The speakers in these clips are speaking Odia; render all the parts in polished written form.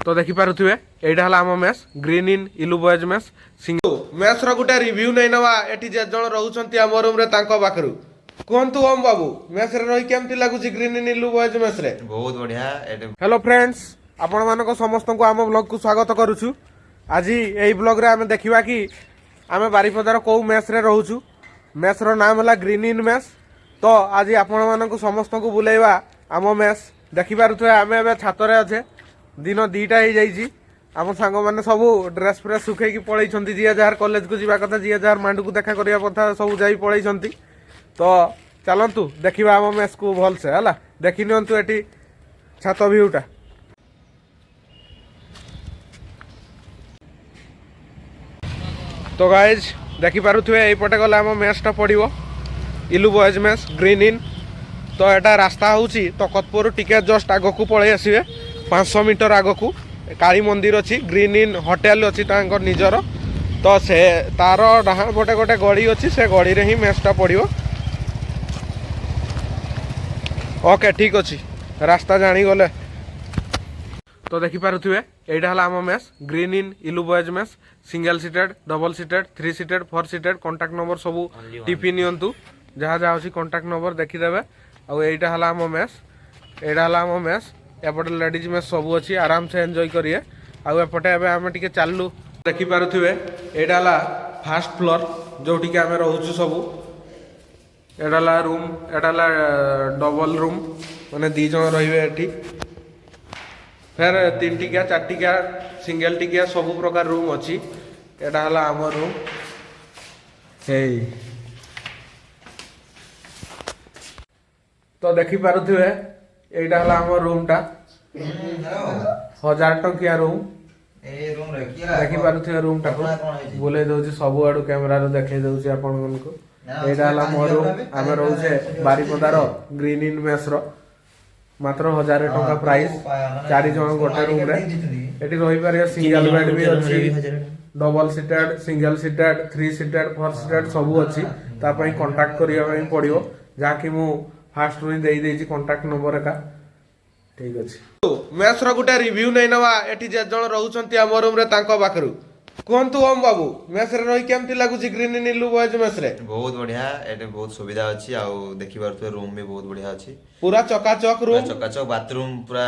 ତ ଦେଖିପାରୁଥିବେ, ଏଇଟା ହେଲା ଆମ ମେସ୍, ଗ୍ରୀନ୍ ଇନ୍ ଇଲୁ ବଏଜ୍ ମେସ୍। ମେସ୍ର ଗୋଟେ ରିଭ୍ୟୁ ନେଇ ନେବା ଏଠି ଯେ ଜଣ ରହୁଛନ୍ତି ଆମ ରୁମ୍ରେ ତାଙ୍କ ପାଖରୁ। କୁହନ୍ତୁ ଓମ୍ ବାବୁ, ମେସ୍ରେ ରହି କେମିତି ଲାଗୁଛି ଗ୍ରୀନ୍ ଇନ୍ ଇଲୁ ବଏଜ୍ ମେସ୍ରେ? ବହୁତ ବଢିଆ ଏଠି। ହ୍ୟାଲୋ ଫ୍ରେଣ୍ଡସ୍, ଆପଣମାନଙ୍କ ସମସ୍ତଙ୍କୁ ଆମ ବ୍ଲଗକୁ ସ୍ୱାଗତ କରୁଛୁ। ଆଜି ଏଇ ବ୍ଲଗରେ ଆମେ ଦେଖିବା କି ଆମେ ବାରିପଦାର କେଉଁ ମେସ୍ରେ ରହୁଛୁ। ମେସ୍ର ନାମ ହେଲା ଗ୍ରୀନ୍ ଇନ୍ ମେସ୍। ତ ଆଜି ଆପଣମାନଙ୍କୁ ସମସ୍ତଙ୍କୁ ବୁଲେଇବା ଆମ ମେସ୍। ଦେଖିପାରୁଥିବେ, ଆମେ ଏବେ ଛାତରେ ଅଛେ। ଦିନ 2ଟା ହେଇଯାଇଛି। ଆମ ସାଙ୍ଗମାନେ ସବୁ ଡ୍ରେସ୍ ଫ୍ରେସ୍ ଶୁଖେଇକି ପଳେଇଛନ୍ତି। ଯିଏ ଯାହାର କଲେଜକୁ ଯିବା କଥା, ଯିଏ ଯାହାର ମାଣ୍ଡୁକୁ ଦେଖା କରିବା କଥା, ସବୁ ଯାଇ ପଳେଇଛନ୍ତି। ତ ଚାଲନ୍ତୁ ଦେଖିବା ଆମ ମେସ୍କୁ ଭଲସେ। ହେଲା, ଦେଖି ନିଅନ୍ତୁ ଏଠି ଛାତ ଭିଉଟା। ତ ଗାଇଜ୍, ଦେଖିପାରୁଥିବେ, ଏଇପଟେ ଗଲେ ଆମ ମେସ୍ଟା ପଡ଼ିବ, ଇଲୁ ବଏଜ୍ ମେସ୍, ଗ୍ରୀନ୍ ଇନ୍। ତ ଏଟା ରାସ୍ତା ହେଉଛି ତକତପୁର ଟିକେ ଜଷ୍ଟ ଆଗକୁ ପଳେଇ ଆସିବେ, 500 ମିଟର ଆଗକୁ କାଳୀ ମନ୍ଦିର ଅଛି, ଗ୍ରୀନ୍ ଇନ୍ ହୋଟେଲ ଅଛି ତାଙ୍କ ନିଜର। ତ ସେ ତାର ଡାହାଣ ପଟେ ଗୋଟେ ଗଳି ଅଛି, ସେ ଗଳିରେ ହିଁ ମେସ୍ଟା ପଡ଼ିବ। ଓକେ, ଠିକ୍ ଅଛି, ରାସ୍ତା ଜାଣିଗଲେ। ତ ଦେଖିପାରୁଥିବେ, ଏଇଟା ହେଲା ଆମ ମେସ୍, ଗ୍ରୀନ୍ ଇନ୍ ଇଲୁ boys mess. Single seated, double seated, three seated, four seated। Contact number ସବୁ ଟିପି ନିଅନ୍ତୁ, ଯାହା ଯାହା ଅଛି କଣ୍ଟାକ୍ଟ ନମ୍ବର ଦେଖିଦେବେ। ଆଉ ଏଇଟା ହେଲା ଆମ ମେସ୍, ଏଇଟା ହେଲା ଆମ ମେସ୍। ଏପଟେ ଲେଡ଼ିଜ୍ ମେସ୍ ସବୁ ଅଛି, ଆରାମସେ ଏନ୍ଜୟ କରିବେ। ଆଉ ଏପଟେ ଏବେ ଆମେ ଟିକେ ଚାଲୁ। ଦେଖିପାରୁଥିବେ, ଏଇଟା ହେଲା ଫାର୍ଷ୍ଟ ଫ୍ଲୋର୍, ଯୋଉଠିକି ଆମେ ରହୁଛୁ ସବୁ। ଏଇଟା ହେଲା ରୁମ୍, ଏଇଟା ହେଲା ଡବଲ ରୁମ୍, ମାନେ 2 ଜଣ ରହିବେ ଏଠି। ଫେର 3 ଟିକିଆ, 4 ଟିକିଆ, ସିଙ୍ଗଲ ଟିକିଆ, ସବୁ ପ୍ରକାର ରୁମ୍ ଅଛି। ଏଇଟା ହେଲା ଆମ ରୁମ୍। ହେଇ, ତ ଦେଖିପାରୁଥିବେ, ଏଇଟା ହେଲା ଆମ ରୁମ୍ଟା, 1000 ଟଙ୍କିଆ ରୁମ୍। ଦେଖିପାରୁଥିବେ, ରୁମ୍ଟାକୁ ବୁଲେଇ ଦଉଛି, ସବୁଆଡୁ କ୍ୟାମେରାରୁ ଦେଖେଇ ଦଉଛି ଆପଣମାନଙ୍କୁ। ଏଇଟା ହେଲା ମୋ ରୁମ୍। ଆମେ ରହୁଛେ ବାରିପଦାର ଗ୍ରୀନ୍ ଇନ୍ ମେସ୍ର। ମାତ୍ର 1000 ଟଙ୍କା ପ୍ରାଇସ୍, 4 ଜଣ ଗୋଟେ ରୁମ୍ରେ ଏଠି ରହିପାରିବେ। ସିଙ୍ଗଲ ବେଡ୍ ବି ଅଛି, double seated, single seated, three seated, four seated ସବୁ ଅଛି। ତା ପାଇଁ କଣ୍ଟାକ୍ଟ କରିବା ପାଇଁ ପଡ଼ିବ, ଯାହାକି ମୁଁ ଫାଷ୍ଟରୁ ହିଁ ଦେଇଦେଇଛି କଣ୍ଟାକ୍ଟ ନମ୍ବର ଏକା। ଠିକ ଅଛି, ମେସ୍ର ଗୋଟେ ରିଭ୍ୟୁ ନେଇ ନେବା ଏଠି ଯେ ଜଣ ରହୁଛନ୍ତି ଆମ ରୁମ୍ରେ ତାଙ୍କ ପାଖରୁ। କୁହନ୍ତୁ ଓମ୍ ବାବୁ, ମେସ୍ରେ ରହି କେମିତି ଲାଗୁଛି ଗ୍ରୀନ୍ ଇନ୍ ଇଲୁ ବଏଜ୍ ମେସ୍ରେ? ବହୁତ ବଢିଆ, ଏଠି ବହୁତ ସୁବିଧା ଅଛି। ଆଉ ଦେଖିପାରୁଥିବେ, ରୁମ୍ ବି ବହୁତ ବଢିଆ ଅଛି। ପୁରା ଚକାଚକ ପୁରା ରୁମ୍। ଚକାଚକ, ବାଥରୁମ୍ ପୁରା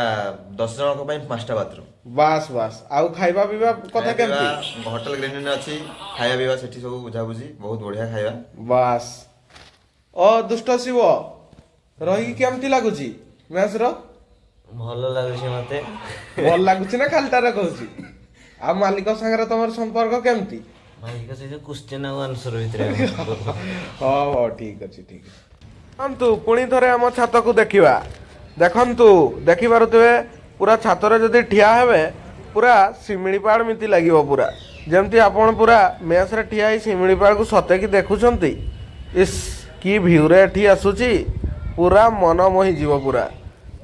10 ଜଣଙ୍କ ପାଇଁ ପାଞ୍ଚଟା ବାଥରୁମ୍। ବାସ୍ ବାସ୍। ଆଉ ଖାଇବା ପିଇବା କଥା କେମିତି? ହୋଟେଲ ଗ୍ରୀନ୍ ଇନ୍ ଅଛି, ଖାଇବା ପିଇବା ସେଠି ସବୁ ବୁଝାବୁଝି, ବହୁତ ବଢିଆ ଖାଇବା। ବାସ୍। ଓ ଦୁଷ୍ଟ ଶିବ, ରହିକି କେମିତି ଲାଗୁଛି ମେସ୍ର? ଭଲ ଲାଗୁଛି ମତେ। ଭଲ ଲାଗୁଛି ନା ଖାଲିଟାରେ କହୁଛି? ଆଉ ମାଲିକ ସାଙ୍ଗରେ ତମର ସମ୍ପର୍କ କେମିତି? ମାଲିକ ସହିତ କ୍ୱେଶ୍ଚନ ଆଉ ଆନ୍ସର ଭିତରେ। ହଉ ହଉ, ଠିକ ଅଛି, ଠିକ ଅଛି। ଦେଖନ୍ତୁ, ପୁଣି ଥରେ ଆମ ଛାତକୁ ଦେଖିବା। ଦେଖନ୍ତୁ, ଦେଖିପାରୁଥିବେ, ପୁରା ଛାତରେ ଯଦି ଠିଆ ହେବେ, ପୁରା ଶିମିଳିପାଳ ମିତି ଲାଗିବ। ପୁରା ଯେମିତି ଆପଣ ପୁରା ମେସ୍ରେ ଠିଆ ହେଇ ଶିମିଳିପାଳକୁ ସତେକି ଦେଖୁଛନ୍ତି। ଇସ୍, କି ଭିଉରେ ଏଠି ଆସୁଛି, ପୁରା ମନ ମୋହିଯିବ ପୁରା।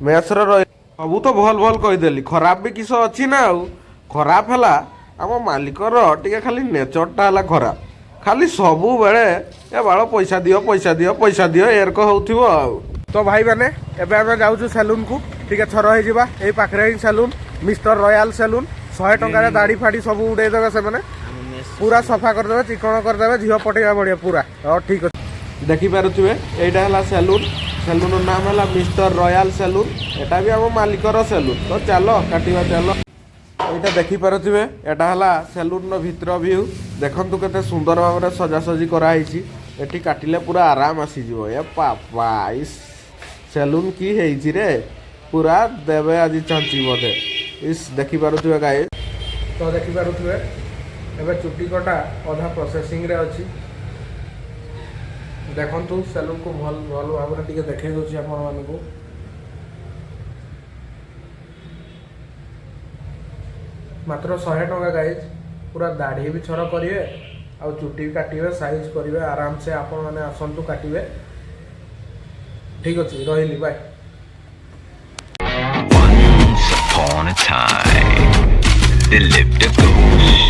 ମେସ୍ର ରହି ସବୁ ତ ଭଲ ଭଲ କହିଦେଲି, ଖରାପ ବି କିସ ଅଛି ନା ଆଉ। ଖରାପ ହେଲା ଆମ ମାଲିକର ଟିକେ ଖାଲି ନେଚରଟା ହେଲା ଖରାପ। ଖାଲି ସବୁବେଳେ "ଏ ବାଳ, ପଇସା ଦିଅ, ପଇସା ଦିଅ, ପଇସା ଦିଅ" ଏରକ ହଉଥିବ। ଆଉ ତ ଭାଇମାନେ, ଏବେ ଆମେ ଯାଉଛୁ ସେଲୁନକୁ, ଟିକେ ଛର ହେଇଯିବା। ଏଇ ପାଖରେ ହିଁ ସେଲୁନ, ମିଷ୍ଟର ରୟାଲ ସେଲୁନ। 100 ଟଙ୍କାରେ ଦାଢ଼ି ଫାଡ଼ି ସବୁ ଉଡେଇ ଦେବେ ସେମାନେ। ଆମ ମେସ୍। ପୁରା ସଫା କରିଦେବେ, ଚିକଣ କରିଦେବେ, ଝିଅ ପଟେଇବା ବଢ଼ିଆ ପୁରା। ହଉ, ଠିକ ଅଛି। ଦେଖିପାରୁଥିବେ, ଏଇଟା ହେଲା ସେଲୁନ। ସେଲୁନର ନାମ ହେଲା ମିଷ୍ଟର ରୟାଲ ସେଲୁନ। ଏଟା ବି ଆମ ମାଲିକର ସେଲୁନ। ତ ଚାଲ କାଟିବା, ଚାଲ। ଏଇଟା ଦେଖିପାରୁଥିବେ, ଏଟା ହେଲା ସେଲୁନର ଭିତର ଭିଉ। ଦେଖନ୍ତୁ କେତେ ସୁନ୍ଦର ଭାବରେ ସଜାସଜି କରାହେଇଛି। ଏଠି କାଟିଲେ ପୁରା ଆରାମ ଆସିଯିବ। ଏ ପାପା, ଇସ୍, ସେଲୁନ କି ହେଇଛି ରେ, ପୁରା ଦେବେ ଆଜି ଚାଞ୍ଚି ବୋଧେ। ଇସ୍, ଦେଖିପାରୁଥିବେ ଗାଇସ୍। ତ ଦେଖିପାରୁଥିବେ, ଏବେ ଚୁଟି କଟା ଅଧା ପ୍ରୋସେସିଂରେ ଅଛି। ଦେଖନ୍ତୁ, ସେଲୁନକୁ ଭଲ ଭଲ ଭାବରେ ଟିକେ ଦେଖେଇ ଦେଉଛି ଆପଣମାନଙ୍କୁ। ମାତ୍ର 100 ଟଙ୍କା ଗାଇଜ୍। ପୁରା ଦାଢ଼ି ବି ଛର କରିବେ ଆଉ ଚୁଟି ବି କାଟିବେ, ସାଇଜ୍ କରିବେ ଆରାମସେ। ଆପଣମାନେ ଆସନ୍ତୁ, କାଟିବେ। ଠିକ୍ ଅଛି, ରହିଲି, bye. Once upon a time, there lived a ghost.